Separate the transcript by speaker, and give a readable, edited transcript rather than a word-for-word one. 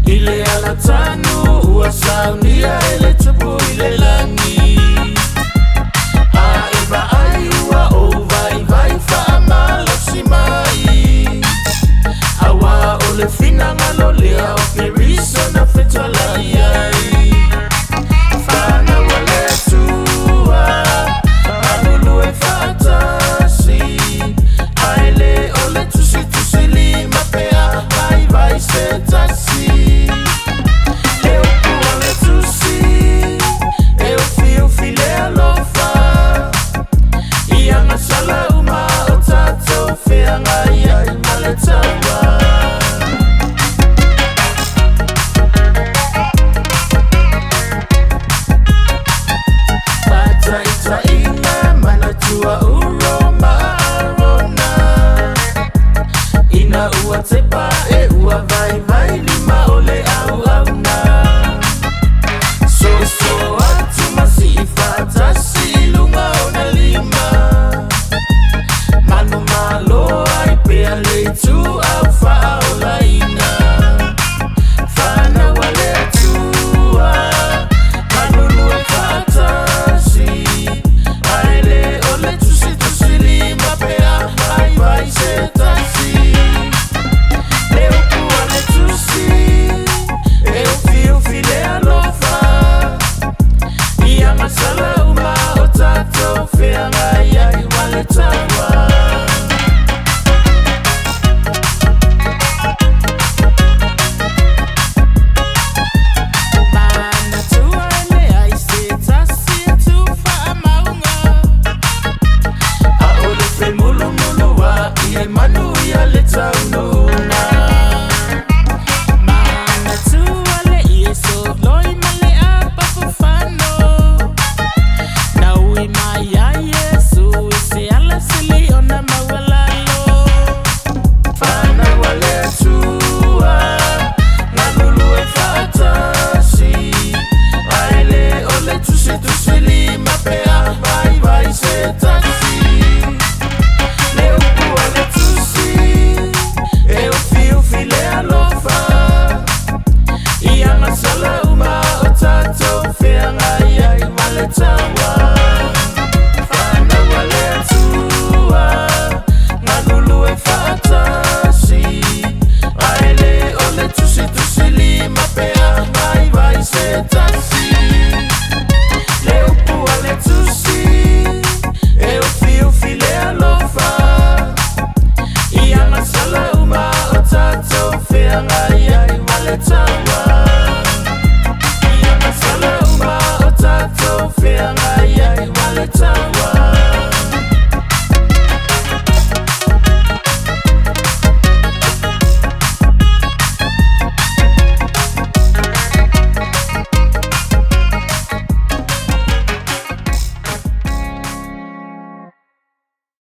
Speaker 1: Ile alatanu ua saunia ele tupu ile lagi. A e vaai ua ou vaivai faamalosi mai, auā o le finagalo lea o Keriso na fetalai ai. Fanau a le Atua, galulue faatasi, ae lē o le tusitusilima pea vaivai se tasi. Le upu a le Tusi e ufiufi le alofa, i agasala uma o tatou feagai ai ma le taua. Faataitaiga manatua uro ma Arona, ina ua tepa e ua vaivai.